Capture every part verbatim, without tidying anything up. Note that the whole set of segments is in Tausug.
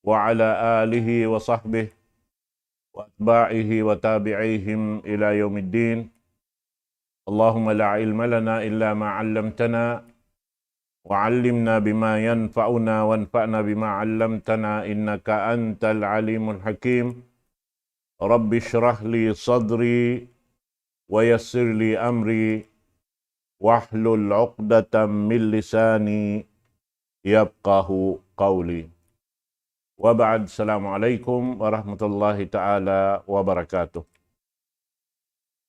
وعلى آله وصحبه وأتباعه وتابعيهم إلى يوم الدين. اللهم لا علم لنا إلا ما علمتنا، وعلمنا بما ينفعنا، وانفعنا بما علمتنا، إنك أنت العليم الحكيم. رب اشرح لي صدري ويسر لي أمري واحلل عقدة من لساني يفقهوا قولي. وبعد، السلام عليكم ورحمة الله تعالى وبركاته.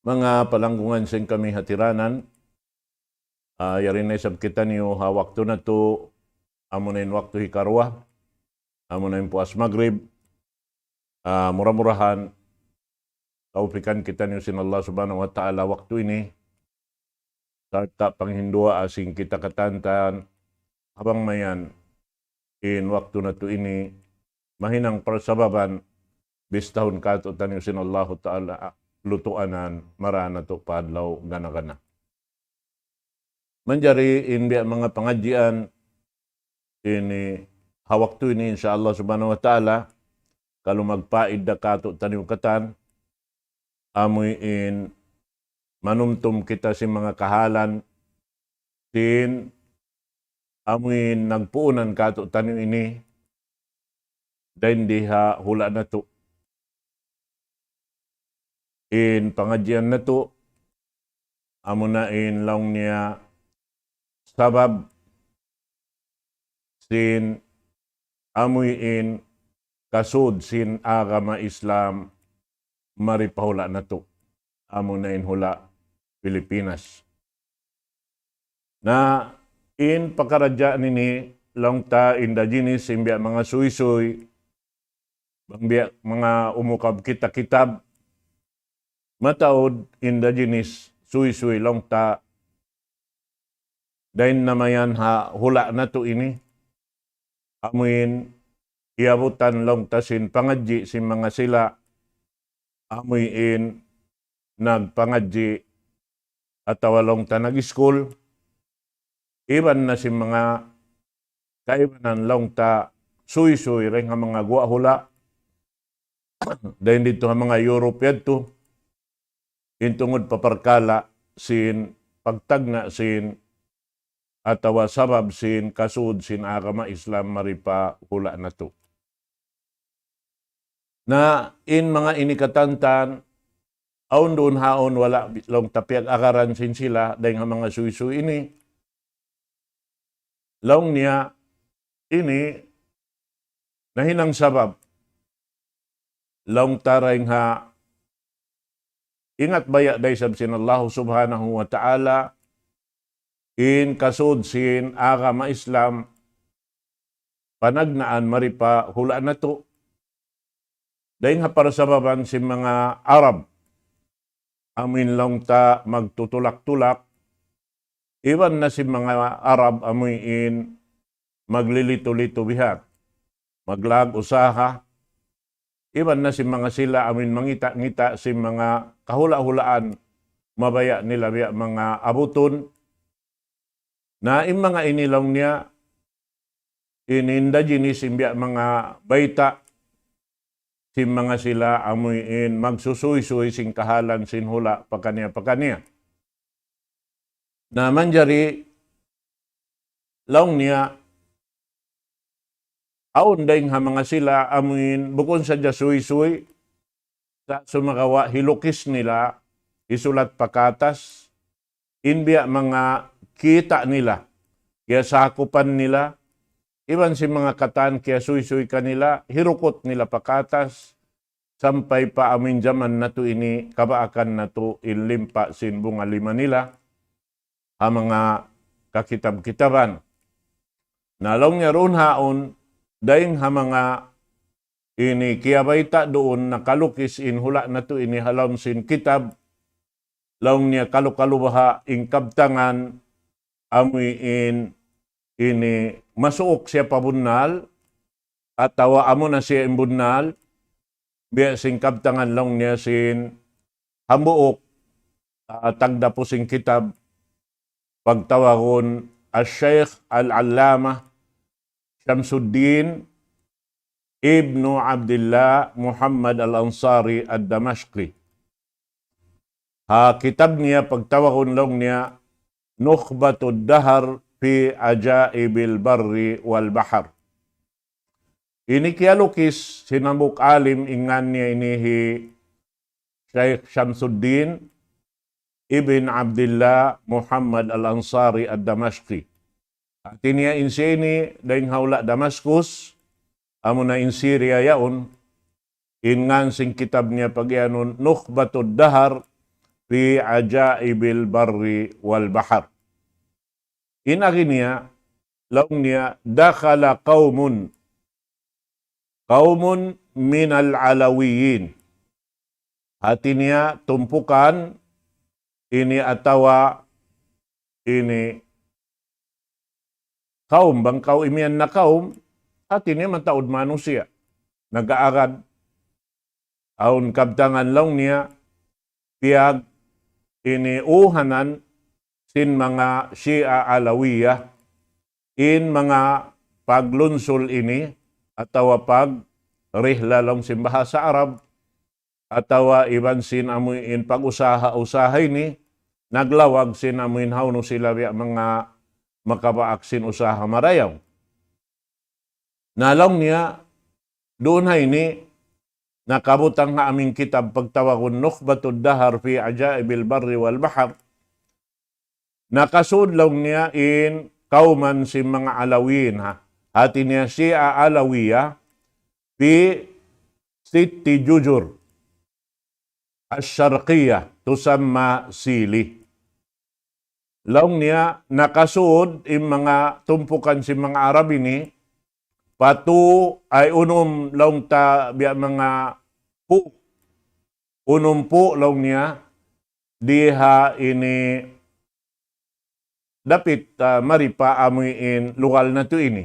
Manga palanggungan sin kami hatiranan, ah, yari na isab kitaniyu ha waktu natu', amuna in waktu hikaruwa, amuna in puas magrib. Ah, mura-murahan, tawpikan kitaniyu sin Allah Subhanahu wa Ta'ala waktu ini, sarta' panghinduwaa sin kita katantan, ha bang mayan in waktu natu' ini, mahinang parsababan, bistahun katu'taniyu sin Allahu Ta'ala, lutuanan, maraan natu' pa adlaw gana-gana. Manjari in biya' manga pangadjian ini, ha waktu ini, insya Allah Subhanahu wa Ta'ala, kalu magpaid da katu'taniyu katan, amuin manumtum kita sin manga kahalan sin amuin nagpuunan katu'taniyu ini, dayn di ha hula' natu'. In pangadjian natu', amuna in laung niya sabab sin amuin kasud sin agama Islam mari pa hula' natu', amuna in hula' Pilipinas. Na in pakaradjaan ini laung ta indigenous, in biya' manga suysuy, bang biya' manga umukab kitab-kitab, mataud indigenous suysuy laung ta, dayn na mayan ha hula' natu' ini, amuin iyabutan laung ta sin pangadji' sin manga sila, amuin nagpangadji' atawa laung ta nag-iskul, iban na sin manga kaibanan laung ta suysuy dayn ha manga guwa' hula', dayn didtu ha manga Europe yadtu, in tungud pa parkala' sin pagtagna' sin atawa sabab sin kasud sin agama Islam mari pa hula' natu'. Na in manga ini katantan, awn duun haun wala' laung ta piyag-agaran sin sila dayn ha manga suysuy ini. Laung niya ini nahinang sabab laung ta dayn ha ingat baya' da isab sin Allah Subhanahu wa Ta'ala, in kasud sin agama Islam panagnaan mari pa hula' natu'. Dayn ha parsababan sin manga Arab, amuin laung ta magtutulak-tulak, iban na sin manga Arab amuin maglilitu-litu bihan, maglag usaha, iban na sin manga sila amuin mangita'-ngita' sin manga kahula'-hulaan, mabaya' nila biya' manga abutun. Na in manga ini laung niya, in indigenous in biya' manga bayta' sin manga sila amuin magsusuysuy sin kahalan sin hula' pakaniya-pakaniya. Na manjari laung niya, awn dayn ha manga sila amuin bukun sadja suysuy, sa' sumagawa' hilukis nila, hisulat pa katas, in biya' manga kita' nila, kiyasakupan nila, iban sin manga katan kiyasuysuy kanila, hirukut nila pa katas, sampay pa amuin jaman natu' ini, kabaakan natu' in limpa sin bunga lima nila, ha manga kakitab-kitaban. Na laung niya duun haun, dayn ha manga ini kiyabayta' duun nakalukis in hula' natu' ini ha lawm sin kitab, laung niya kalu-kalu baha' in kabtangan amuin ini masuuk siya pa bunnal, atawa amuna siya in bunnal, biya' sin kabtangan laung niya sin hambuuk, ah, tagdapu sin kitab, pagtawagun Al-Shaykh Al-Allamah Shamsuddin ibnu Abdillah Muhammad Al-Ansari Ad-Damashqi. Ha kitab niya pagtawagun laung niya Nukhbatud Dahar fi Ajaibil Barri wal Bahar. Ini kiyalukis sin hambuuk alim, in ngan niya ini hi Shaykh Shamsuddin ibn Abdillah Muhammad Al-Ansari Ad-Damashqi. Hati niya in siya ini dayn ha hula' Damascus, amuna in Syria yaun, in ngan sin kitab niya pagiyanun Nukhbatud Dahar fi Ajaibil Barri wal Bahar. In agi niya, laung niya, dakhala qawmun, qawmun minal Alawiyin. Hati niya tumpukan ini atawa ini kaum, bang kaw imiyan na kaum, hati niya mataud manusiya'. Nag-aagad, awn kabtangan laung niya, piyag ini uhanan sin manga Shia Alawiyah, in manga paglunsul ini, atawa pagrihla laung sin bahasa Arab, atawa iban sin amuin pag-usaha-usaha ini, naglawag sin amuin hawnu sila biya' manga makabaak sin usaha marayaw. Na laung niya, duun ha ini, nakabutang ha amin kitab pagtawagun Nukhbatud Dahar fi Ajaibil Barri wal Bahar. Nakasud laung niya in kauman sin manga Alawiyin ha. Hati niya Shia Alawiyah fi sitti juzur ash-sharqiyah tusamma Sili. Laung niya nakasud in manga tumpukan sin manga Arab ini, patu ay unum laung ta biya' manga pu. Unum pu laung niya, diha ini dapit, ah, mari pa amuin lugal natu' ini.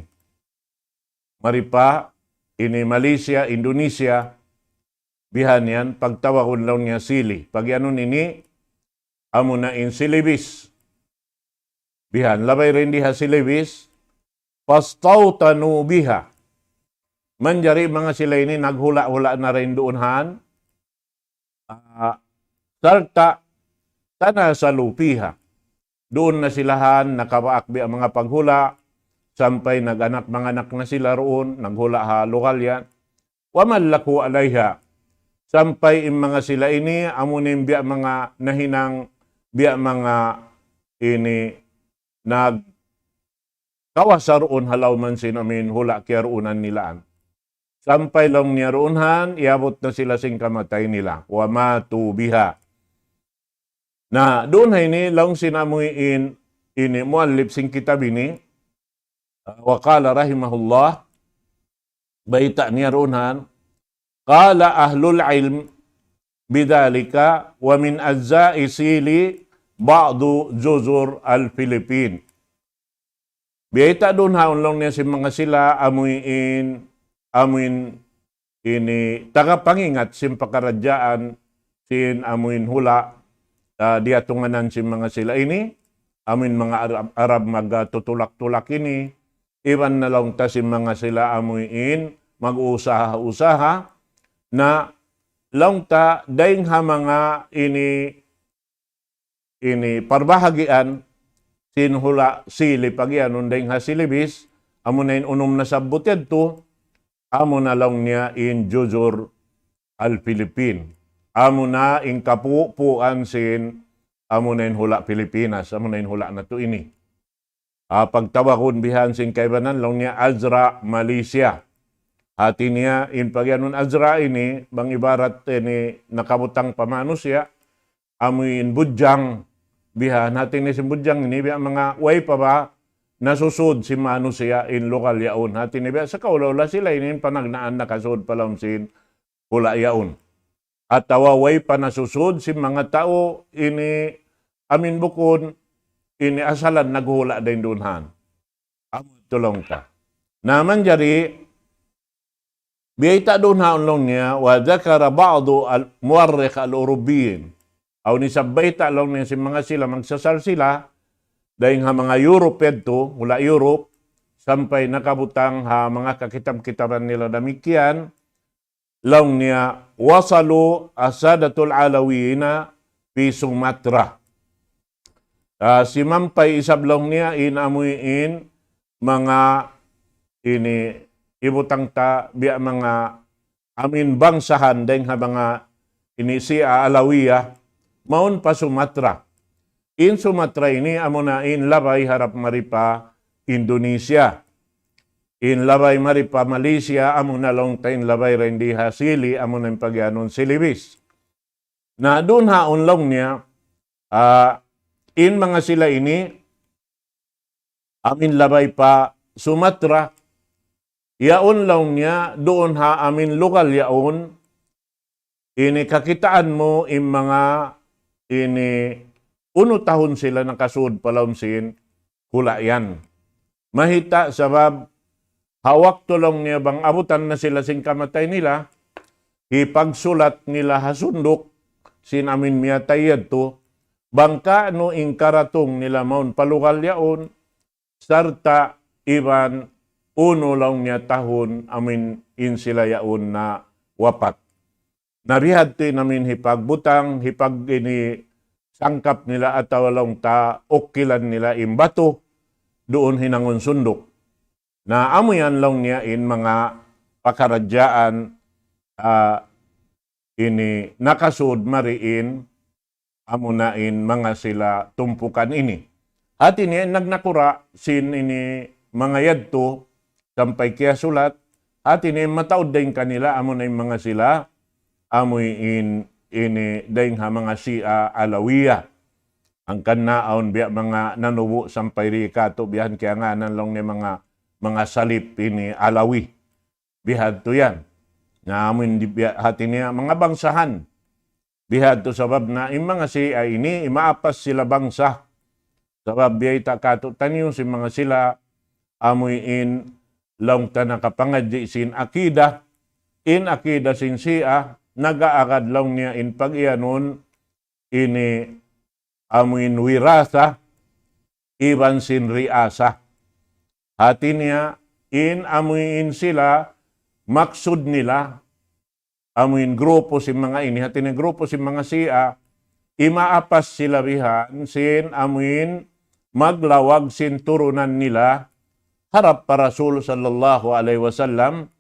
Mari pa ini Malaysia, Indonesia, bihan yan, pagtawagun laung niya Sili. Pagiyanun ini, amuna in Silibis. Bihan, labay dayn di ha Silibis, fastawtanu biha. Manjari manga sila ini naghula'-hula' na dayn duun han, ah, sarta' tanasalu fiha. Duun na sila han nakabaak biya' manga paghula', sampay nag-anak manganak na sila duun, naghula' ha lugal yan. Wa mallaku alayha. Sampay in manga sila ini, amuin biya' manga nahinang, biya' manga ini nag kawasa duun ha lawm sin amuin hula' kiyaduunan nila. Sampay laung niya duun han, iyabut na sila sin kamatay nila. Wa matu biha. Na, duun ha ini, laung sin amuin, ini muallif sin kitab ini, wa qala rahimahullah, bayta' niya duun han, qala ahlul ilm bidhalika wa min ajza'i Sili ba'du juzur al-Filipin. Biyayta' duun ha laung niya sin manga sila amuin, amuin ini taga pangingat sin pakaradjaan sin amuin hula', ah, diyatunganan sin manga sila ini, amuin manga Arab, Arab magtutulak-tulak ini, iban na laung ta sin manga sila amuin mag-usaha-usaha, na laung ta dayn ha manga ini ini parbahagian sin hula' Sili pagiyanun dayn ha Silibis, amuna in unum nasabbut yadtu, amuna laung niya in juzur al-Filipin. Amuna in kapupuan sin, amuna in hula' Pilipinas, amuna in hula' natu' ini. Ah, pagtawagun bihan sin kaibanan, laung niya Azra Malaysia. Hati niya, in pagiyanun Azra ini, bang ibarat ini nakabutang pa manusiya', amuin budjang, bihan hati niya sin budjang ini, biya' manga way pa ba, nasusud sin manusiya' in lugal yaun. Hati niya biya' sa kaula-ula sila ini, in panagnaan nakasud pa lawm sin hula' yaun. Atawa way pa nasusud sin manga tau ini amuin bukun ini asalan naghula' dayn duun han. Amu tuud laung ta. Na manjari, biyayta' duun ha laung niya, wa dhakara ba'du al-muwarrikh al-Urubiyyin. Awn isab bayta' laung niya sin manga sila magsasal sila, dayn ha manga Europe yadtu, hula' Europe, sampay nakabutang ha manga kakitab-kitaban nila damikkiyan, laung niya, وصلوا السادة العلويين في سوماترا. Ah, simampay isab laung niya in amuin manga ini ibutang ta biya' manga amuin bangsahan dayng ha manga ini Shia Alawiyah mawn pa Sumatra. In Sumatra ini amuna in labay harap mari pa Indonesia. In labay mari pa Malaysia, amuna laung ta in labay dayn di ha Sili, amuna in pagiyanun Celebes. Na duun ha yaun laung niya, ah, in manga sila ini, amuin labay pa Sumatra, yaun laung niya, duun ha amuin lugal yaun, ini kakitaan mu in manga ini unu tahun sila nakasud pa lawm sin hula' yan. Mahita' sabab ha waktu laung niya bang abutan na sila sin kamatay nila, hipagsulat nila ha sunduk sin amuin miyatay yadtu, bang kaunu in karatung nila mawn pa lugal yaun, sarta' iban unu laung niya tahun amuin in sila yaun nawapat. Na bihadtu in amuin hipagbutang, hipag ini sangkap nila atawa laung ta ukilan nila in batu, duun hinangun sunduk. Na amu yan laung niya in manga pakaradjaan, ah, ini nakasud mari in amuna in manga sila tumpukan ini. Hati niya in nagnakura' sin ini manga yadtu sampay kiyasulat, hati niya in mataud dayn kanila amuna in manga sila amuin ini dayn ha manga Shia Alawiyah. Hangkan na awn biya' manga nanubu' sampay di katu' biya' han kiyangānan laung niya manga, manga salib ini Alawi. Bihadtu yan. Na amuin di biya' hati niya manga bangsahan. Bihadtu sabab na in manga Shia ini imaapas sila bangsa. Sabab biyayta' katu' taniyu sin manga sila amuin laung ta nakapangadji' sin akida. In akida sin Shia, nag-aagad laung niya in pagiyanun ini amuin wirasa iban sin riasa. Hati niya in amuin sila maksud nila amuin grupo sin manga ini, hati niya grupo sin manga Shia, imaapas sila bihan sin amuin maglawag sin turunan nila harap pa Rasul sallallahu alayhi wasallam,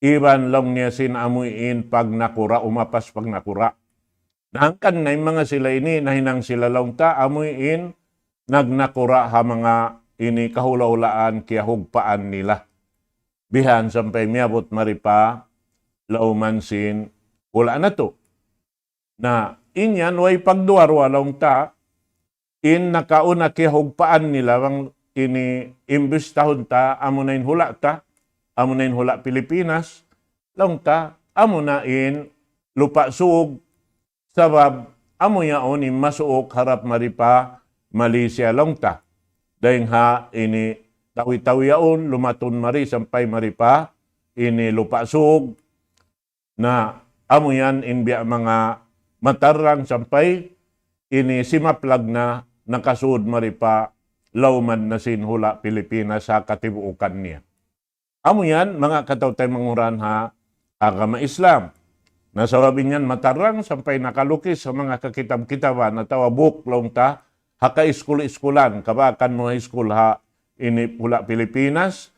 iban laung niya sin amuin pagnakura', umapas pagnakura'. Na hangkan na in manga sila ini, nahinang sila laung ta, amuin nagnakura' ha manga ini kahula'-hulaan kiyahugpaan nila. Bihan sampay miyabut mari pa lawman sin hula' natu'. Na, in yan, way pagduwa-ruwa laung ta, in nakauna kiyahugpaan nila bang ini imbis tahun ta, amuna in hula' ta, amuna in hula' Pilipinas, laung ta, amuna in Lupa' Sug, sabab amu yaun in masuuk harap mari pa Malaysia laung ta. Dayng ha ini Tawi-Tawi yaun, lumatun mari sampay mari pa ini Lupa' Sug, na amu yan in biya' manga matarrang sampay ini simaplag na nakasud mari pa lawman na sin hula' Pilipinas ha katibuukan niya. Amu yan, manga kataw-taymanghuran ha agama Islam. Na sabab in yan matarrang sampay nakalukis ha manga kakitab-kitaban atawa book laung ta ha kaiskul-iskulan, kabakan mu ha iskul ha ini hula' Pilipinas,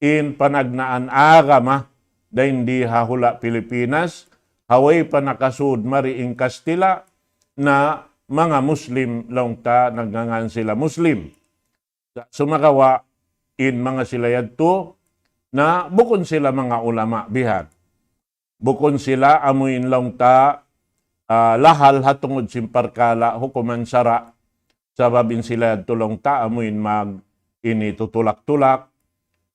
in panagnaan agama dayn di ha hula' Pilipinas, ha way pa nakasud mari in Kastila', na manga Muslim laung ta, nagngangan sila Muslim. Sa-, sumagawa' in manga sila yadtu, na bukun sila manga ulama bihan. Bukun sila amuin laung ta, ah, lahal ha tungud sin parkala' hukuman sara'. Sabab in sila yadtu laung ta amuin mag ini tutulak-tulak,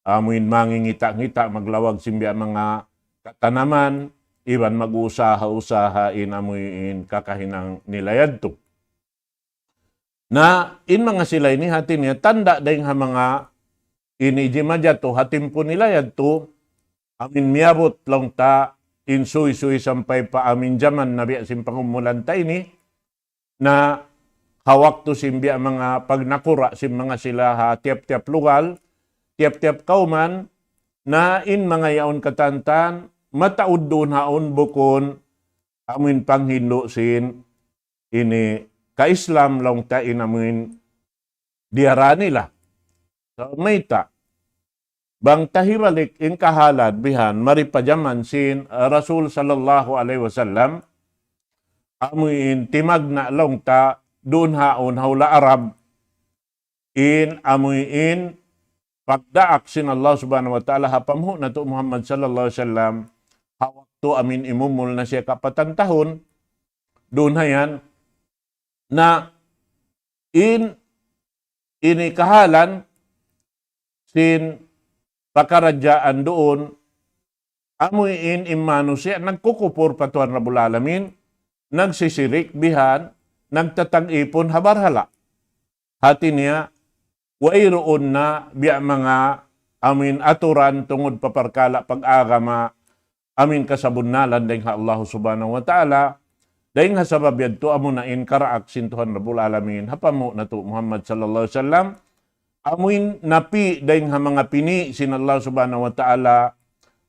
amuin mangingita'-ngita', maglawag sin biya' manga katanaman, iban mag-usaha-usaha in amuin kakahinang nila yadtu. Na in manga sila ini hati niya tanda' dayng ha manga ini jimajatu ha timpu nila yadtu, amuin miyabut laung ta in suysuy sampay pa amuin jaman na biya' sin pangumulan ta ini, na ha waktu sin biya' manga pagnakura' sin manga sila ha tiyap-tiyap lugal, tiyap-tiyap kawman, na in manga yaun katantan, mataud duun haun bukun, amuin panghindu' sin, ini ka-Islam laung ta in amuin diyara nila. So, mayta'. Bang ta hibalik in kahalan bihan, mari pa jaman sin, uh, Rasul sallallahu alayhi wasallam, amuin timagna' laung ta, duun haun ha hula' Arab, in amuin pagdaak sin Allah Subhanahu wa Ta'ala ha panghu' natu' Muhammad sallallahu alayhi wasallam, ha waktu amuin imumul na siya kapatan tahun, duun hayan, na in ini kahalan sin pakaradjaan duun, amuin in manusiya' nagkukupur pa Tuhan Rabbul Alamin, nagsisirik bihan, nagtatag-ipun ha barhala'. Hati niya, wayruun na biya' manga amuin aturan tungud pa parkala' pag-agama, amuin kasabunnalan dayn ha Allah Subhanahu wa Ta'ala, dayn ha sabab yadtu amuna in karaak sin Tuhan Rabbul Alamin, ha panghu' natu' Muhammad sallallahu alayhi wasallam, amuin napi' dayn ha manga pini' sin Allah Subhanahu wa Ta'ala,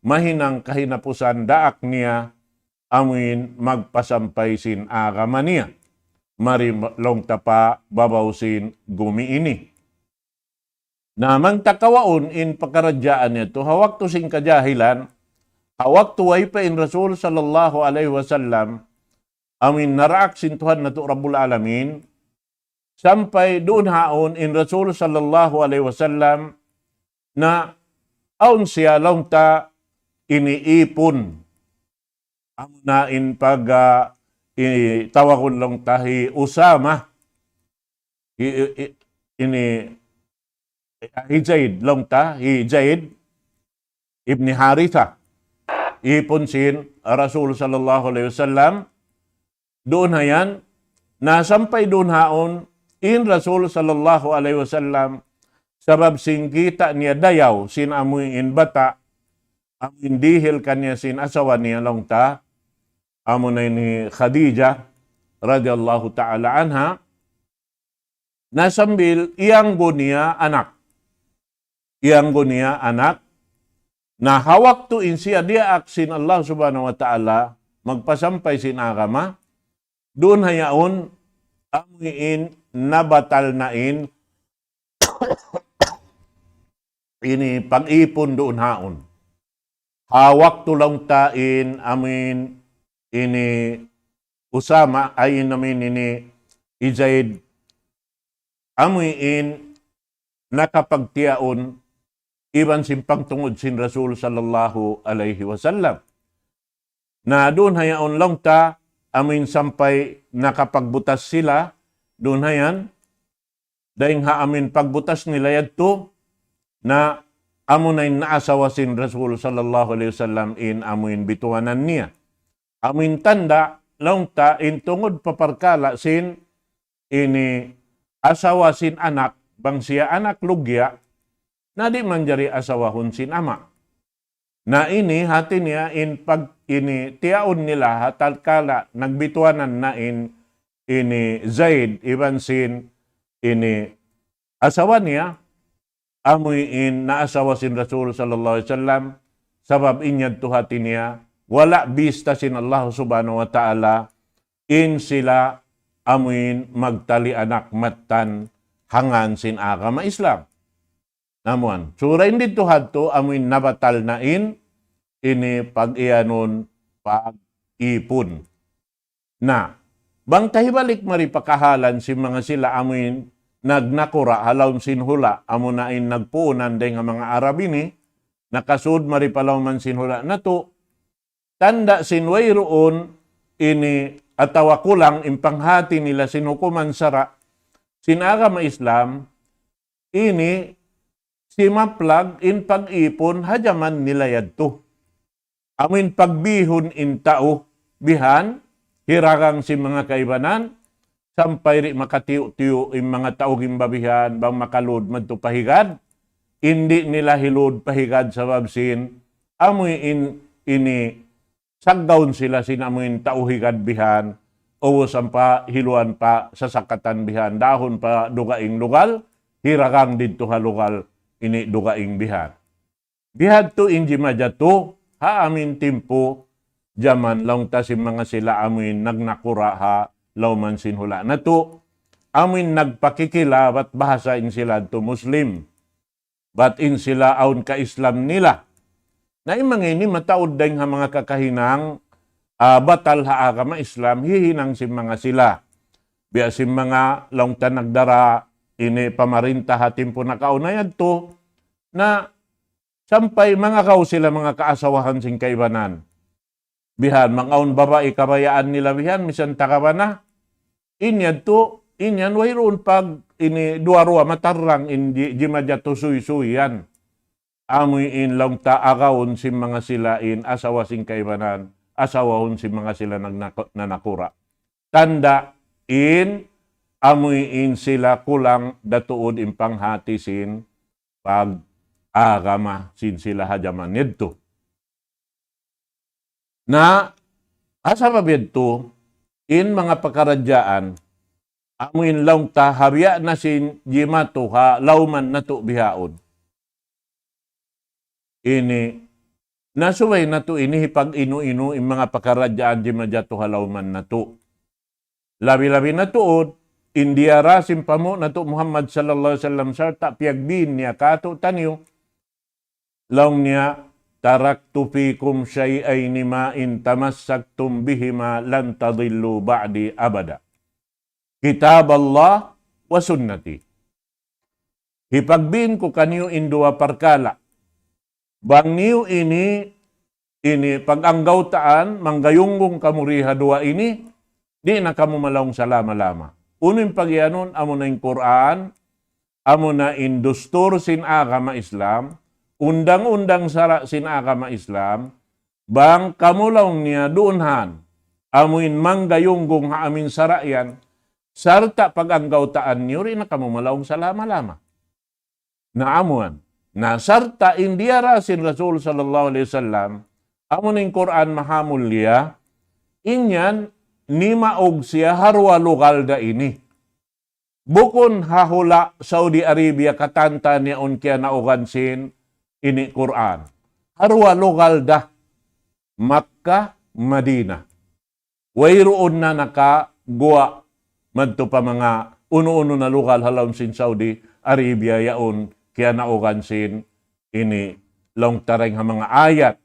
mahinang kahinapusan daak niya, amuin magpasampay sin agama niya. Mari laung ta pa babaw sin gumi ini. Na bang ta kawaun in pakaradjaan yadtu, ha waktu sin kajahilan, ha waktu way pa in Rasul sallallahu alayhi wasallam, amuin naraak sin Tuhan natu' Rabbul Alamin, sampay duun haun in Rasul sallallahu alayhi wasallam, na awn siya laung ta ini ipun. Amuna in pag, ah, i-, tawagun laung ta hi Usama, hi, i-, i-, ini, hi Zaid laung ta, hi Zaid ibni Haritha. Ipun sin Rasul sallallahu alayhi wasallam, duun hayan, na sampay duun haun, in Rasul sallallahu alayhi wasallam, sabab sin kita' niya dayaw, sin amuin bata', amuin dihil kaniya sin asawa niya laung ta, amuna ini Khadijah radiyallahu ta'ala anha, na sambil iyanggu' niya anak. Iyanggu' niya anak. Na ha waktu in siya diyaak sin Allah Subhanahu wa Ta'ala, magpasampay sin agama, duun hayaun, amuin nabatal na in ini pag-ipun duun haun. Ha waktu laung ta in amuin ini Usama, ay in amuin ini hi Zaid, amuin nakapagtiyaun iban sin pagtungud sin Rasul sallallahu alayhi wasallam. Na duun hayaun laung ta, amuin sampay nakapagbutas sila, duun hayan, dayn ha amuin pagbutas nila yadtu, na amuna in naasawa sin Rasul sallallahu alayhi wasallam in amuin bituanan niya. Amuin tanda', laung ta in tungud pa parkala' sin ini asawa sin anak, bang siya anak lugya', na di' manjari asawahun sin ama'. Na ini hati niya in pag ini tiyaun nila ha tatkala nagbituanan na in ini Zaid iban sin ini asawa niya, amuin naasawa sin Rasul sallallahu alayhi wasallam, sabab in yadtu hati niya, wala' bista sin Allah Subhanahu wa Ta'ala, in sila amuin magtali anak mattan ha ngan sin agama Islam. Na amuin, sura in didtu hadtu amuin nabatal na in ini pag-iyanun pag-ipun. Na, bang ta hibalik mari pa kahalan sin manga sila amuin nagnakura' ha lawm sin hula', amuna in nagpuunan dayn ha manga Arab ini, nakasud mari pa lawm sin hula' natu', tanda' sin wayruun ini atawa kulang in panghati nila sin hukuman sara' sin agama Islam, ini simaplag in pag-ipun ha jaman nila yadtu. Amuin pagbihun in tau bihan, hiragang sin manga kaibanan, sampay di' makatiyu'-tiyu' in manga tau gimba bihan, bang makalud madtu pa higad, in di' nila hilud pa higad sabab sin, amuin ini saggaun sila sin amuin tau higad bihan, ubus ampa hiluan pa sasakatan bihan, dahun pa dugaing lugal, hiragang didtu ha lugal, ini dugaing bihan. Bihadtu in jimajatu ha amin timpu jaman laung ta sin manga sila amuin nagnakura' ha lawman sin hula' natu'. Amuin nagpakikila bat bahasa in sila tu Muslim. Bat in sila awn ka-Islam nila. Na in manga ini mataud dayn ha manga kakahinang, ah, batal ha agama Islam, hihinang sin manga sila. Biya' sin manga laung ta nagdara ini pamarinta ha timpu nakauna yadtu, na sampay mangagaw sila manga kaasawahan sin kaibanan. Bihan, manga awn babai kabayaan nila bihan, misan taga bana. In yadtu, in yan wayruun pag ini duwa-ruwa matarrang in ji-, jimajatu suysuy yan. Amuin laung ta agawun sin manga sila in asawa sin kaibanan, asawahun sin manga sila nagnak-, nanakura'. Tanda' in amuin sila kulang da tuud in panghati sin pag-agama sin sila ha jaman yadtu. Na, ha sabab yadtu, in manga pakaradjaan, amuin laung ta ha biya' na sin jimatu ha lawman natu' bihaun. Ini, na subay natu' ini hipag-inu-inu in manga pakaradjaan jimajatu ha lawman natu'. Labi-labi na tuud, in diyara sin panghu' natu' Muhammad sallallahu alayhi wasallam sarta' piyagbin niya kātu'niyu, laung niya, "تركت فيكم شيئين ما إن تمسكتم بهما لن تضلوا بعدي أبدا. كتاب الله وسنتي." Hipagbin ku kaniyu in duwa parkala'. Bang niyu ini, ini pag-anggawtaan, manggayunggung kamu di ha duwa ini, di' na kamu malaung salama-lama. Unu in pagiyanun, amuna in Qur'an, amuna in dustur sin agama Islam, undang-undang sara' sin agama Islam, bang kamu laung niya duun han, amuin manggayunggung ha amin sara' yan, sarta' pag-anggawtaan niyu, di' na kamu malaung salama-lama. Na amuan. Na sarta' in diyara sin Rasul sallallahu alayhi wasallam, amun in Qur'an mahamulliya, in yan nimaug siya ha duwa lugal da ini. Bukun ha hula' Saudi Arabia katantan yaun kiyanaugan sin ini Qur'an. Ha duwa lugal da, Makkah, Madinah. Wayruun na nakaguwa' madtu pa manga unu-unu na lugal ha lawm sin Saudi Arabia yaun kiyanaugan sin ini laung ta dayn ha manga ayat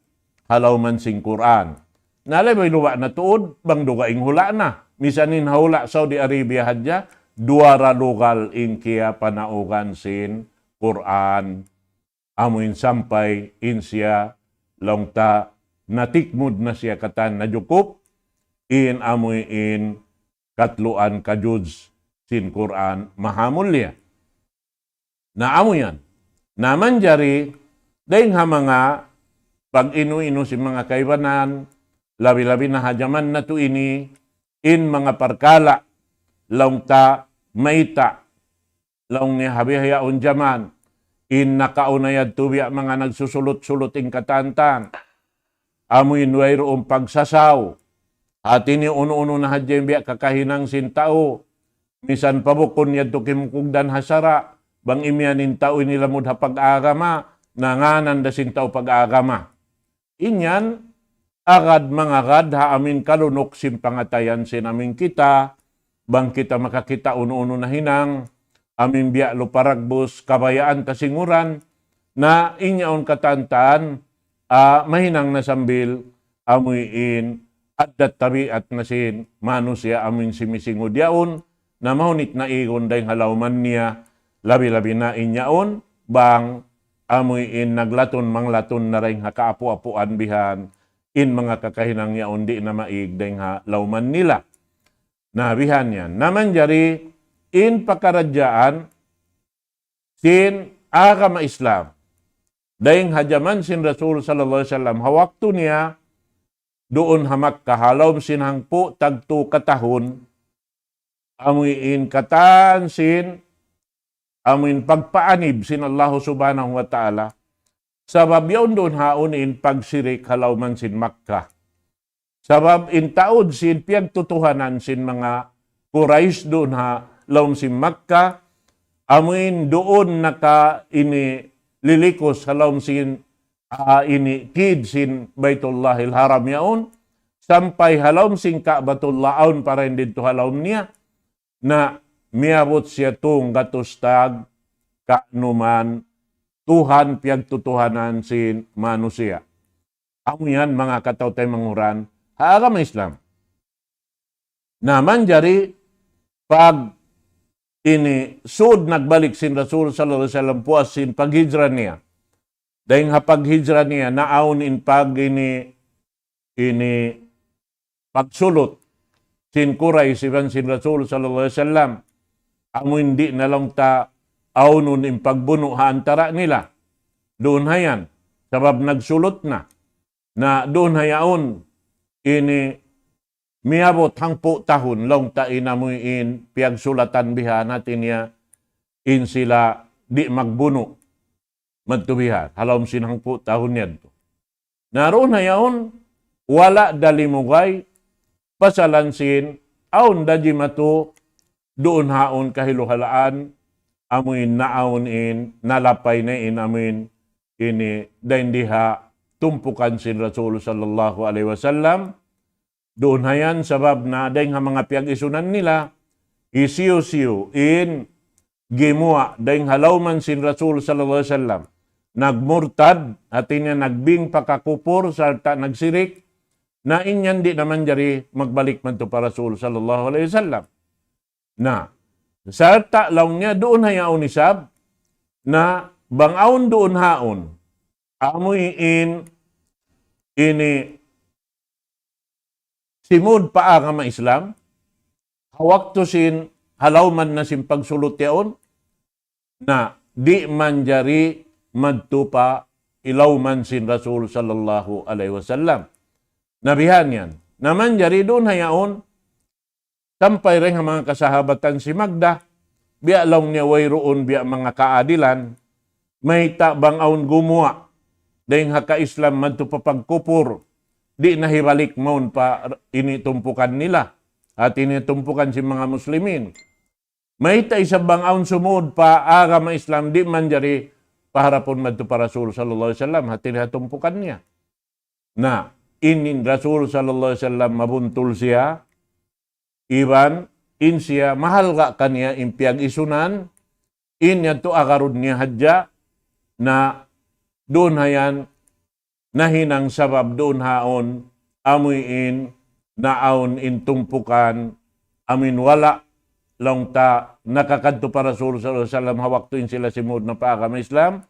ha lawman sin Qur'an. Na labi luba' na tuud bang dugaing hula' na. Misan in ha hula' Saudi Arabia hadja, duwa ra lugal in kiyapanaugan sin Qur'an. Amuin sampay in siya laung ta natikmud na siya katan najukup in amuin katluan ka juz sin Qur'an mahamulliya. Na amu yan. Na manjari, dayn ha manga pag-inu-inu sin manga kaibanan, labi-labi na ha jaman natu' ini, in manga parkala', laung ta mayta', laung niya ha bihaun jaman, in nakauna yadtu biya' manga nagsusulut-sulut in katantan. Amuin wayruun pagsasaw. Hati niya unu-unu na hadja in biya' kakahinang sin tau. Misan pa bukun yadtu kimugdan ha sara', bang imiyan in tau ini lamud ha pag-agama, na ngānan da sin tau pag-agama. In yan, agad mangagad ha amin kalunuk sin pangatayan sin amin kita, bang kita makakita' unu-unu nahinang, amin biya' lupa dagbus, kabayaan ta singuran, na in yaun katantan, ah, mahinang na sambil amuin addat tabiat na sin manusiya' amuin simisingud yaun, na mahunit na igun dayn ha lawman niya, labi-labi na in yaun, bang amuin naglatun manglatun na dayn ha kaapu'-apuan bihan, in manga kakahinang yaun di' na maig dayn ha lawman nila. Na bihan yan. Na manjari in pakaradjaan sin agama Islam. Dayn ha jaman sin Rasul sallallahu alayhi wasallam, ha waktu niya duun ha Makkah, ha lawm sin hangpu' tagtu katahun, amuin katan sin, amuin pagpaanib sin Allahu Subhanahu wa Ta'ala. Sabab yaun duun haun in pagsirik ha lawman sin Makkah. Sabab in taud sin piyagtutuhanan sin manga Quraysh duun ha lawm sin Makkah, amuin duun naka ini lilikus ha lawm sin, ah, ini kid sin Baitullahil Haram yaun, sampay ha lawm sin Ka'batullah awn pa dayn didtu ha lawm niya, na miyabut siya tunggatus tag ka'numan Tuhan piyagtutuhanan sin manusiya'. Amu yan, manga kataw-taymanghuran ha agama Islam. Na manjari pag ini sud nagbalik sin Rasul sallallahu alayhi wasallam puas sin paghijra niya. Dayng ha paghijra niya, naawn in pag ini, ini pagsulut sin Quraysh iban sin Rasul sallallahu alayhi wasallam. Amu in di' na laung ta awnun in pagbunu' ha antara' nila. Duun ha yan. Sabab nagsulut na. Na duun ha yaun ini miyabut hangpu' tahun laung ta in amu in piyagsulatan bihan, hati niya in sila di' magbunu' madtu bihan, ha lawm sin hangpu' tahun yadtu. Na duun ha yaun, wala' da limugay, pasalan sin, awn da jimatu, duun ha yaun kahiluhalaan, amu in naawn in, nalapay na in amu in, ini, dayn di ha tumpukan sin Rasul sallallahu alayhi wasallam, duun ha yan sabab na dayng ha manga piyag-isunan nila, hisiyu-siyu in gimuwa' dayng ha lawman sin Rasul sallallahu alayhi wasallam. Nagmurtad, hati niya nagbing pa kakupur, sarta' nagsirik, na in yan di' na manjari magbalik madtu pa Rasul sallallahu alayhi wasallam. Na, sarta' laung niya duun ha yaun isab, na bang awn duun ha yaun, amu in ini simud pa agama Islam, ha waktu sin ha lawman na sin pagsulut yaun, na di' manjari madtu pa ilawman sin Rasul sallallahu alayhi wasallam. Na bihan yan. Na manjari duun ha yaun, sampay dayn ha manga kasahabatan simagda, biya' laung niya wayruun biya' manga kaadilan, mayta' bang awn gumuwa' dayng ha ka-Islam madtu pa pagkupur, di' na hibalik mawn pa ini tumpukan nila, hati niya tumpukan sin manga Muslimin. Mayta' isab bang awn sumud pa agama Islam, di' manjari paharapun madtu pa Rasul sallallahu alayhi wasallam, hati niya tumpukan niya. Na, in, in Rasul sallallahu alayhi wasallam mabuntul siya, iban in siya mahalga' kaniya in piyag-isunan, in yadtu agarun niya hadja, na duun ha yan nahinang sabab duun ha yaun, amu in naawn in tumpukan, amu in wala' laung ta nakakadtu pa Rasul sallallahu alayhi wasallam ha waktu in sila simud na pa agama Islam,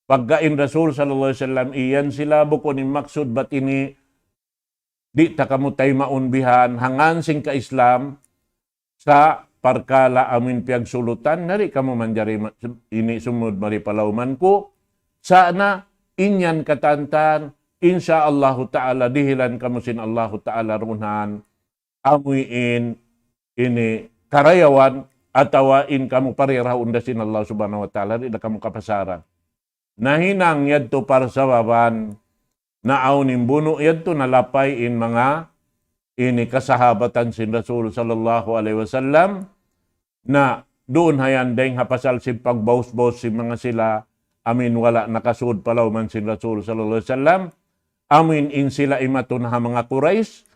pagga in Rasul sallallahu alayhi wasallam iyan sila, bukun in maksud bat ini di' ta kamu taymaun bihan ha ngan sin ka-Islam, sa' parkala' amu in piyagsulutan, na di' kamu manjari ma-, ini sumud mari pa lawman ku, sa' na in yan katantan, insya Allahu ta'ala, dihilan kamu sin Allahu ta'ala duun ha yan, amu in ini karayawan, atawa in kamu pariraun da sin Allah subhanahu wa ta'ala, di' da kamu kapasaran. Nahinang yadtu parsababan, naawn in bunu' yadtu, nalapay in manga ini kasahabatan sin Rasul sallallahu alayhi wasallam, na duun ha yan dayng ha pasal sin pagbaus-baus sin manga sila, amu in wala' nakasud pa lawman sin Rasul sallallahu alayhi wasallam, amu in in sila imatun ha manga Quraysh,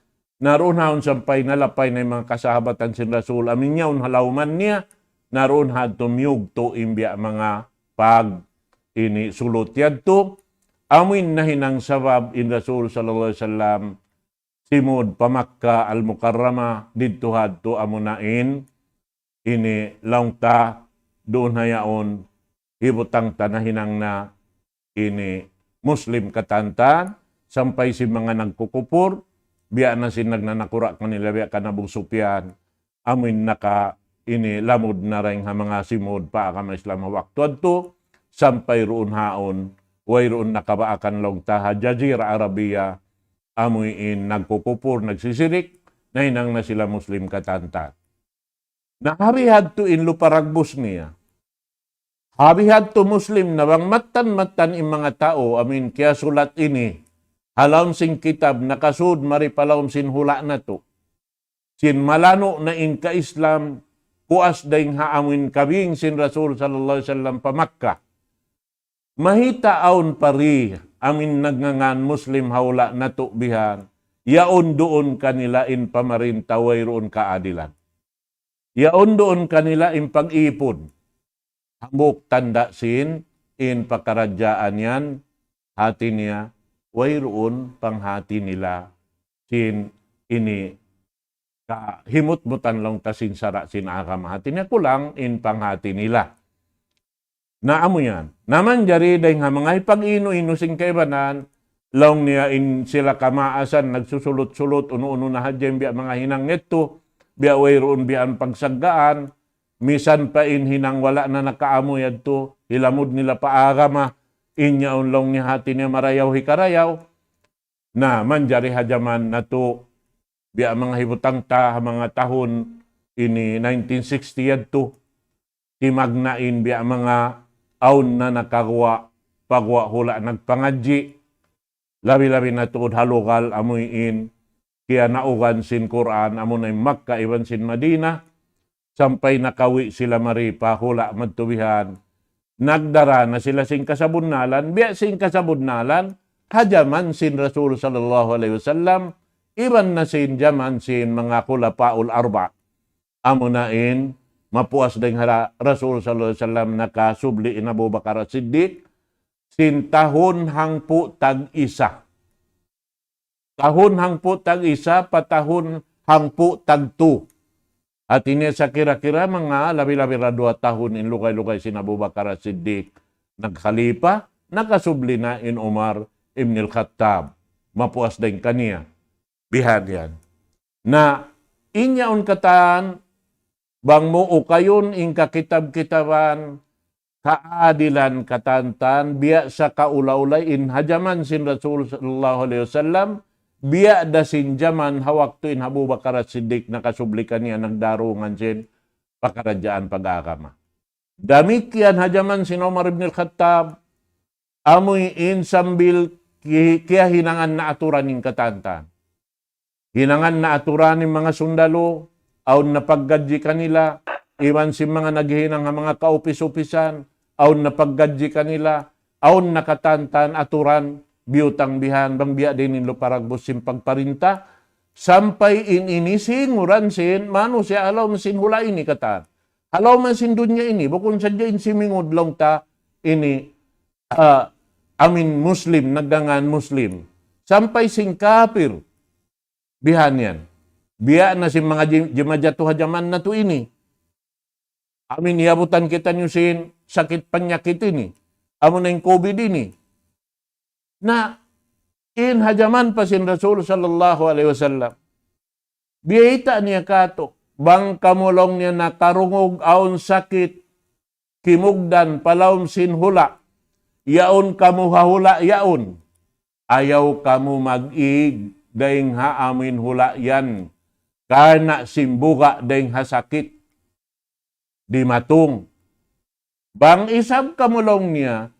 na duun ha yaun sampay nalapay na in manga kasahabatan sin Rasul, amu in yaun ha lawman niya, na duun ha yadtu miyugtu' in biya' manga pag ini sulut yadtu, amu in nahinang sabab in Rasul sallallahu alayhi wasallam simud pa Makkah Al-Mukarramah, didtu ha yadtu amuna in ini laung ta duun ha yaun hibutang ta nahinang na ini Muslim katantan, sampay sin manga nagkukupur, biya' na sin nagnanakura' kanila biya' kan Abu Sufyan, amu in naka ini lamud na dayng ha manga simud pa agama Islam ha waktu yadtu, sampay duun ha yaun, wayruun nakabaakan laung ta ha Jazira Arabia, amu in nagkukupur, nagsisirik, nahinang na sila Muslim katantan. Na ha bihadtu in lupa dagbus niya. Ha bihadtu Muslim na bang mattan-mattan in manga tau, amu in kiyasulat ini, ha lawm sin kitab nakasud mari pa lawm sin hula' natu'. Sin malanu' na in ka-Islam, puas dayng ha amu in kabing sin Rasul sallallahu alayhi wasallam pa Makkah. Mayta' awn pa ri amin nagngangan Muslim ha hula' natu' bihan, yaun duun kanila in pamarinta wayruun kaadilan. Yaun duun kanila in pag-ipun. Hambuuk tanda' sin in pakaradjaan yan, hati niya, wayruun panghati nila sin ini kahimutmutan laung ta sin sara' sin agama. Hati niya kulang in panghati nila. Na amu yan. Na manjari dayng ha manga hipag-inu-inu sin kaibanan, laung niya in sila kamaasan, nagsusulut-sulut, unu-unu na hadja in biya' manga hinang ngettu, biya' wayruun biya' in pagsaggaan, misan pa in hinang wala' na nakaamu yadtu, hilamud nila pa agama, in yaun laung niya hati niya marayaw hikarayaw, na manjari ha jaman natu', biya' manga hibutang ta, ha manga tahun ini nineteen sixty yadtu, timagna' in biya' manga awn na nakaguwa', paguwa' hula' nagpangadji', labi-labi na tuud ha lugal amuin kiyanaugan sin Qur'an, amuna in Makkah iban sin Madinah, sampay nakawi' sila mari pa hula' madtu bihan. Nagdara na sila sin kasabunnalan, biya' sin kasabunnalan, ha jaman sin Rasul sallallahu alayhi wasallam, iban na sin jaman sin manga khulafaul arba'. Amuna in, mapuas dayng ha Rasul sallallahu alayhi wasallam nakasubli in Abu Bakar As-Siddiq, sin tahun hangpu' tag-isa. Tahun hangpu' tag-isa pa tahun hangpu' tagtu. Hati niya sa kira-kira manga labi-labi ra duwa tahun in lugay-lugay sin Abu Bakar As-Siddiq nagkhalifa, nakasubli na in Umar ibn al-Khattab. Mapuas dayng kaniya. Bihan yan. Na, in yaun katan, bang mu ukayun in kakitab-kitaban, kaadilan katantan, biya' sa kaula-ulay in ha jaman sin Rasul sallallahu alayhi wasallam, biya' da sin jaman ha waktu in Abu Bakar As-Siddiq nakasubli kaniya nagdarungan sin pakaradjaan pag-agama. Damikkiyan ha jaman sin Umar ibn al-Khattab, amuin sambil ki-, kiyahinangan na aturan in katantan. Hinangan na aturan in manga sundalu, awn na paggadji kanila, iban sin manga naghihinang ha manga kaupis-upisan, awn na paggadji kanila, awn na katantan aturan, biyutang bihan, bang biya' diin in luparagbus sin pagparinta, sampay in ini singuran sin manusiya' ha lawm sin hula' ini katan. Ha lawm sin dunya ini, bukun sadja in simingud laung ta ini, ah, amin Muslim, nagdangan Muslim. Sampay sin kapir, bihan yan. Biya' na sin manga ji-, jimajatu ha jaman natu' ini. Amin iyabutan kitaniyu sin sakit panyakit ini. Amuna in COVID ini. Na, in ha jaman pa sin Rasul sallallahu alayhi wasallam. Biyayta' niya katu', bang kamu laung niya nakarungug awn sakit, kimugdan pa lawm sin hula', yaun kamu ha hula' yaun. Ayaw kamu mag-ig dayng ha amin hula' yan, karna' sin buga' dayng ha sakit dimatung. Bang isab kamu laung niya,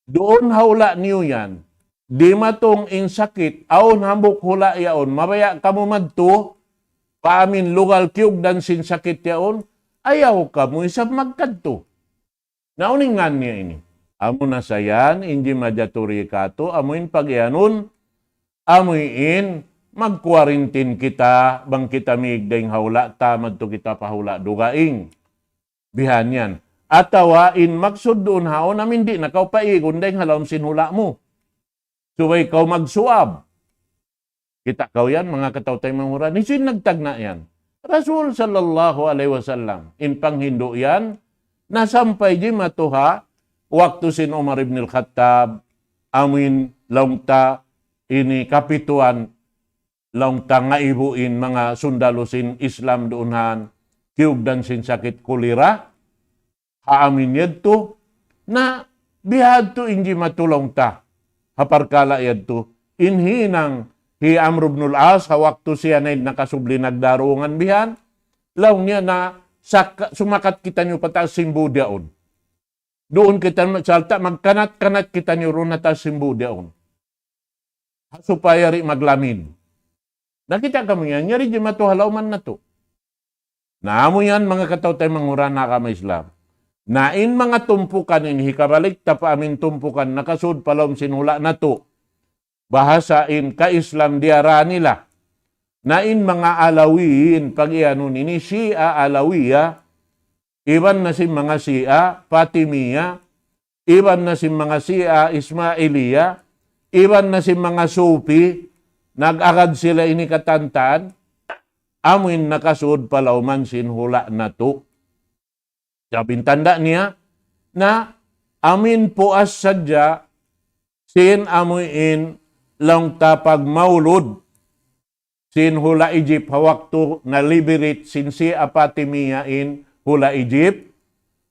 duun ha hula' niyu yan, dimatung in sakit, awn hambuuk hula' yaun, mabaya' kamu madtu, pa amin lugal kiyugdan sin sakit yaun, ayaw kamu isab magkadtu. Na unu in ngan niya ini. Amuna sa yan, in jimajatu ri katu', amuin pag-iyanun, amuin magkuwarintin kita, bang kita mīg dayng ha hula' ta, madtu kita pa hula' dugaing. Bihan yan. Atawa in maksud duun haun, amin di' na kaw paigun dayng ha lawm sin hula' mu. Subay kaw magsuwab. Kita' kaw yan, manga kataw-taymanghuran. Hisiyu in nagtagna' yan? Rasul sallallahu alayhi wasallam. In panghindu' yan, na sampay jimatu ha waktu sin Umar ibn al-Khattab, amuin laung ta ini kapituan, laung ta ngaibu in manga sundalu sin Islam duun han, kiyugdan sin sakit kulira, ha amin yadtu, na bihadtu in jimatu laung ta, ha parkala' yadtu, in hinang hi Amr ibn al-As, ha waktu siya na in nakasubli nagdarungan bihan, laung niya na saka-, sumakat kitaniyu pa taas sin būd yaun. Duun kita, sarta' magkanat-kanat kitaniyu duun ha taas sin būd yaun. Ha supaya di' maglamin. Nakita' kamu yan, yari jimatu ha lawman natu'. Na amu yan, manga kataw-taymanghuran ha agama Islam. Na in manga tumpukan ini, hikabalik ta pa amin tumpukan nakasud pa lawm sin hula' natu'. Bahasa in ka-Islam diyara nila. Na in manga Alawiyin, pag-iyanun ini, Shia Alawiya, iban na sin manga Shia Fatimiya, iban na sin manga Shia Ismailiya, iban na sin manga Sufi, nag-agad sila ini katantan, amuin nakasud pa lawman sin hula' natu'. Sabab in tanda' niya, na amuin puas sadja sin amuin laung ta pagmaulud sin hula' Egypt ha waktu na-liberate sin Shia Fatimiya in hula' Egypt,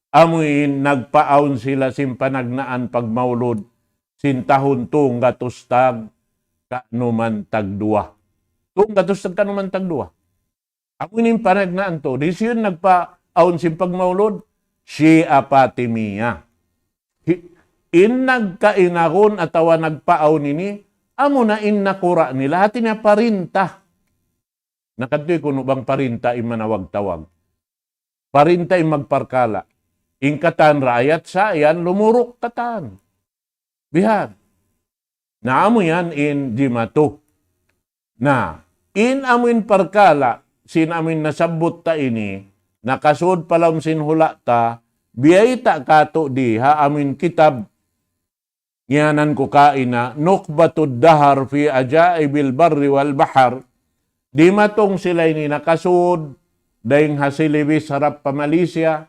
amuin nagpaawn sila sin panagnaan pagmaulud sin tahun tunggatus tag kanuman tagduwa. Tunggatus tag kanuman tagduwa. Amu ini in panagnaan tu. Di' siya in nagpaawn sin pagmaulud, Shia Fatimiya. Hi-, in nagkainagun atawa nagpaawn ini, amu na in nakura' nila. Hati niya parinta. Nakadtu kunu' bang parinta in manawag-tawag. Parinta in magparkala'. In katan raayat sa yan lumuruk katan. Bihan. Na amu yan in jimatu. Na, in amuin parkala', sin amuin nasabbut ta ini, nakasud pa lawm sin hula' ta, biyayta' katu' di ha amuin kitab, ngiyanan ku kaina, Nukhbatud Dahar fi Ajaibil Barri wal Bahar, dimatung sila ini nakasud, dayn ha Celebes harap pa Malaysia,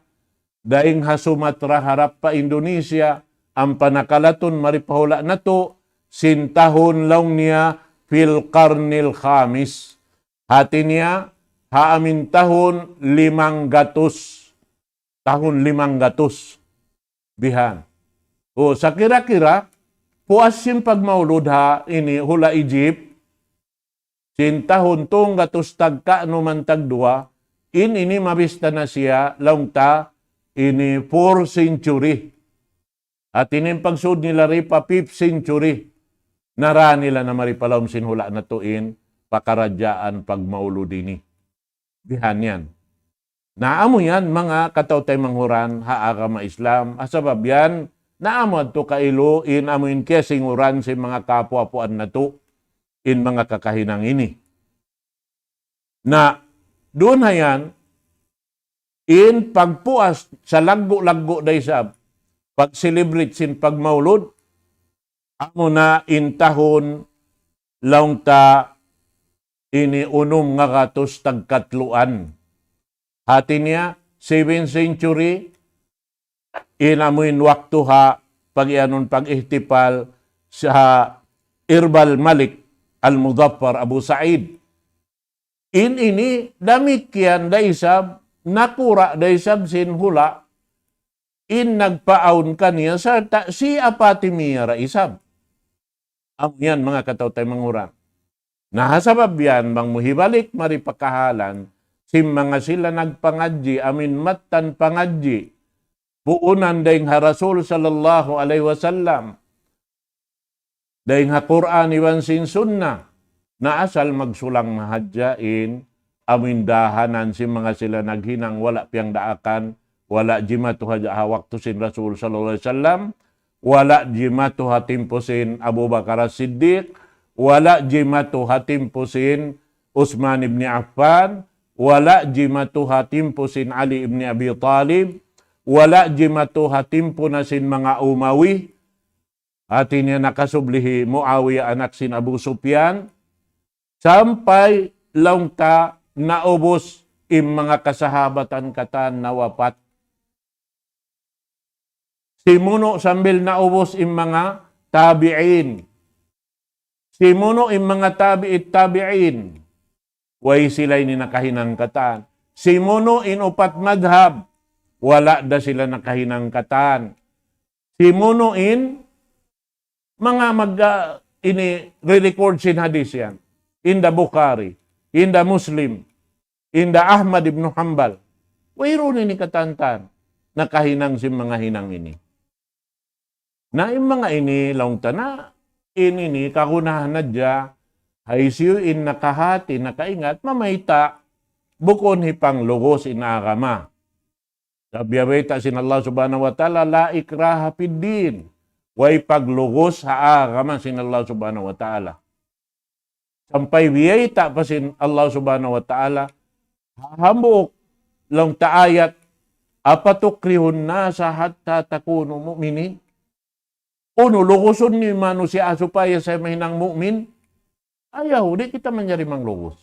dayn ha Sumatra harap pa Indonesia, ampa nakalatun mari pa hula' natu', sin tahun laung niya fil qarnil khamis. Hati niya, ha amin tahun limanggatus. Tahun limanggatus. Bihan. O, sakira-kira, puas sin pagmaulud ha ini hula' Egypt, sin tahun tunggatus tag kanuman tagduwa, in ini mabista na siya, laung ta, ini fourth century. At ini in pagsud nila ri pa fifth century, nara nila na mari pa lawm sin hula' natu' in pakaradjaan pagmaulud ini. Bihan yan. Na amu yan, manga kataw-taymanghuran ha agama Islam, ha sabab yan, na amu adtu kailu in amu in kiyasinguran sin manga kaapu'-apuan natu', in manga kakahinang ini. Na, duun ha yan, in pagpuas sa laggu'-laggu' da isab, pag-celebrate sin pagmaulud, amu na in tahun laung ta ini unum ngagatus tagkatluan. Hati niya, seventh century, in amuin waktu ha pag-iyanun pag-ihtifal sa Irbal Malik Al-Muzaffar Abu Sa'id. In ini damikkiyan da isab, nakura' da isab sin hula', in nagpaawn kaniya sarta' Shia Fatimiya da isab. Amu yan, manga kataw-taymanghuran. Na ha sabab yan, bang mu hibalik mari pa kahalan, sin manga sila nagpangadji', amuin mattan pangadji', puunan dayn ha Rasul sallallahu alayhi wasallam, dayn ha Qur'an iban sin Sunnah, na asal magsulang na hadja in amuin dahanan sin manga sila naghinang wala' piyagdaakan, wala' jimatu hadja ha waktu sin Rasul sallallahu alayhi wasallam, wala' jimatu ha timpu sin Abu Bakar As-Siddiq, wala' jimatu ha timpu sin Uthman ibn Affan, wala' jimatu ha timpu sin Ali ibn Abi Talib, wala' jimatu ha timpu na sin manga Umawi, hati niya nakasubli hi Muawiya anak sin Abu Sufyan, sampay laung ta naubus in manga kasahabatan katan nawapat. Simunu' sambil naubus in manga tabi'in. Simunu' in manga tabi'it tabi'in. Way sila ini nakahinang katan. Simunu' in upat madhab. Wala' da sila nakahinang katan. Simunu' in manga mag-, ah, ini re-record sin hadis yan. In da Bukhari, in da Muslim, in da Ahmad ibn Hanbal. Wayruun ini katantan nakahinang sin manga hinang ini. Na in manga ini laung ta na, in ini kagunahan na hadja, hisiyu in nakahati, nakaingat, mamayta', bukun hipanglugus in agama. Sabab biya' bayta' sin Allah Subhanahu wa Ta'ala, لا إكراه في الدين. Way paglugus ha agama sin Allah Subhanahu wa Ta'ala. Sampay biyayta' pa sin Allah Subhanahu wa Ta'ala, ha hambuuk laung ta ayat, أفتكره الناس حتى يكونوا مؤمنين. Unu, lugusun niyu in manusiya' supaya siya mahinang mu'min? Ayaw, di' kita manjari manglugus.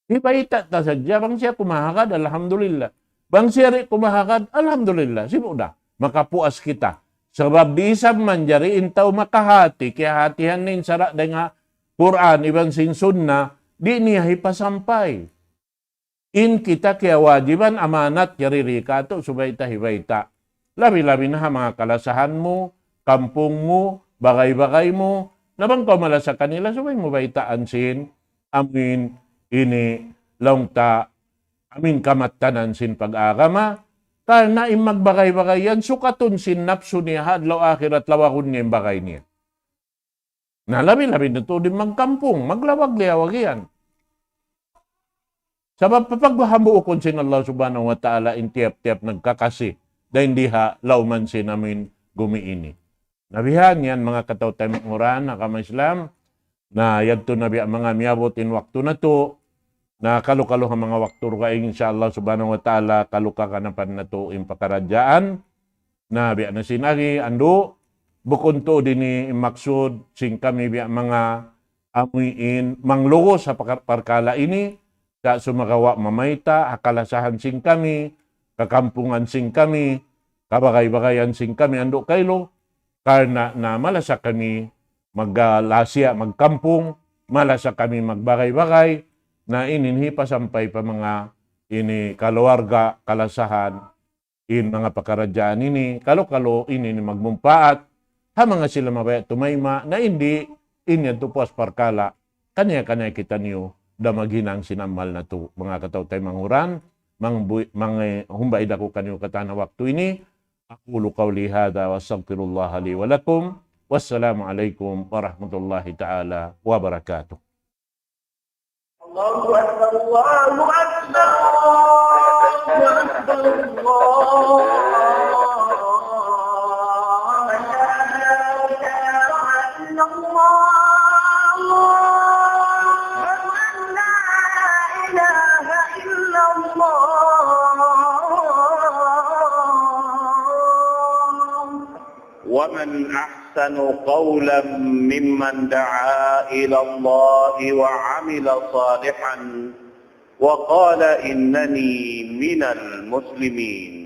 Hibayta' ta sadja, bang siya kumahagad, alhamdulillah. Bang siya di' kumahagad, alhamdulillah. Sibu' da, makapuas kita. Sabab di' isab manjari in tau makahati, kiyahatihan niya in sara' dayn ha Qur'an, iban sin Sunnah, di' niya hipasampay. In kita kiyawajiban amanat yari di katu' subay ta hibayta'. Labi-labi na ha manga kalasahan mu, kampung mu, bagay-bagay mu, na bang kaw malasa kanila, subay mu baytaan sin, amuin ini laung ta, amuin kamattanan sin pag-agama, karna' in magbagay-bagay yan, sukatun sin napsu niya ha adlaw akhirat, lawagun niya in bagay niya. Na labi-labi na tuud in magkampung, maglawag-liyawag yan. Sabab papaghambuukun sin Allah Subhanahu wa Ta'ala in tiyap-tiyap nagkakasi, dayn di ha lawman sin amuin gumi ini. Na bihan yan, manga kataw-taymanghuran, ha agama Islam, na yadtu na biya' manga miyabut in waktu natu', na kalu-kalu ha manga waktu dugaing, insya Allah Subhanahu wa Ta'ala, kalu kaganapan natu' in pakaradjaan, na biya' na sin agi, andu', bukun tuud ini in maksud sin kami biya' manga amuin manglugus ha pakar-, parkala' ini, sa' sumagawa' mamayta', ha kalasahan sin kami, kakampungan sin kami, kabagay-bagayan sin kami, andu' kailu, karna' na malasa kami magkalasiya, magkampung, malasa kami magbagay-bagay, na ini hipasampay pa manga ini kaluarga, kalasahan, in manga pakaradjaan ini, kalu-kalu ini in magmumpaat, ha manga sila mabaya' tumayma', na in di', in yadtu puas parkala', kaniya-kaniya kitaniyu, da maghinang sin amal natu', manga kataw-taymanghuran, mangbu-, manghumbay da aku kaniyu katan ha waktu ini, أقول قولي هذا وأستغفر الله لي ولكم. والسلام عليكم ورحمة الله تعالى وبركاته. الله أكبر، الله أكبر، الله أكبر، الله أكبر. لا إله إلا الله. أشهد أن لا إله إلا الله. ومن أحسن قولا ممن دعا إلى الله وعمل صالحا وقال إنني من المسلمين.